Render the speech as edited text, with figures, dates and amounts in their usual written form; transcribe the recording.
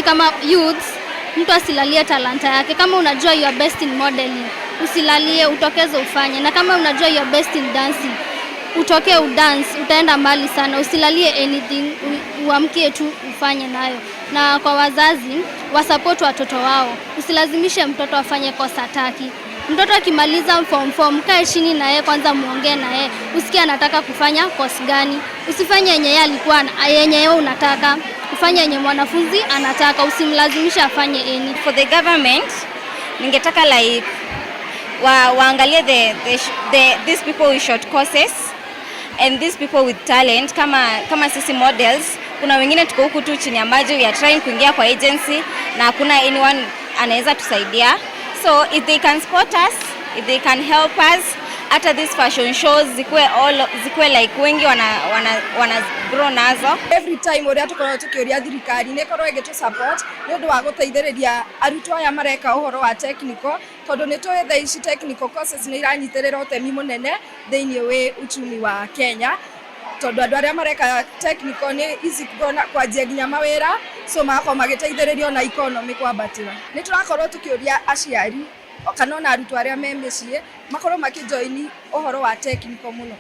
Kama youths, mtu asilalie talanta yake. Kama unajua you are best in modeling, usilalie, utokeze ufanye. Na kama unajua you are best in dancing, utokee udance, utaenda mbali sana. Usilalie anything, uamkie tu ufanye nayo. Na kwa wazazi, wasupport watoto wao, usilazimishe mtoto afanye course hataki. Mtoto akimaliza form 4, mkae chini na yeye kwanza, muongee na yeye, usikie anataka kufanya course gani. Usifanye yenye yeye alikuwa yenye yeye unataka, ufanye yenye mwanafunzi anataka, usimlazimishe afanye any. For the government, ningetaka like waangalie the these people with short courses and these people with talent kama sisi models. Kuna wengine tuko huku tu chini ya maji, we are trying kuingia kwa agency na hakuna anyone anaweza tusaidia. So if they can support us, if they can help us, hata these fashion shows zikuwe all zikuwe like wengi wana grow nazo. Every time uria tukoragwo tukiuria thirikari nä ĩkorwo ĩgĩtũ support nĩ ũndũ wa gũteithĩrĩria arutwo aya mareka ũhoro wa technical, tondũ nĩ tũĩ thaa ici technical courses nĩ iranyitĩrĩra ũtemi mũnene thĩinĩ wĩ uchumi wa Kenya, tondũ andũ arĩa mareka technical nĩ easy kuona kwanjia nginya mawĩra, so magakorwo magĩteithĩrĩria ona economy kwambatĩra. Nĩ tũrakorwo tũkĩũria aciari kana ona arutwo arĩa me mĩciĩ makorwo makĩjoini ũhoro wa technical mũno.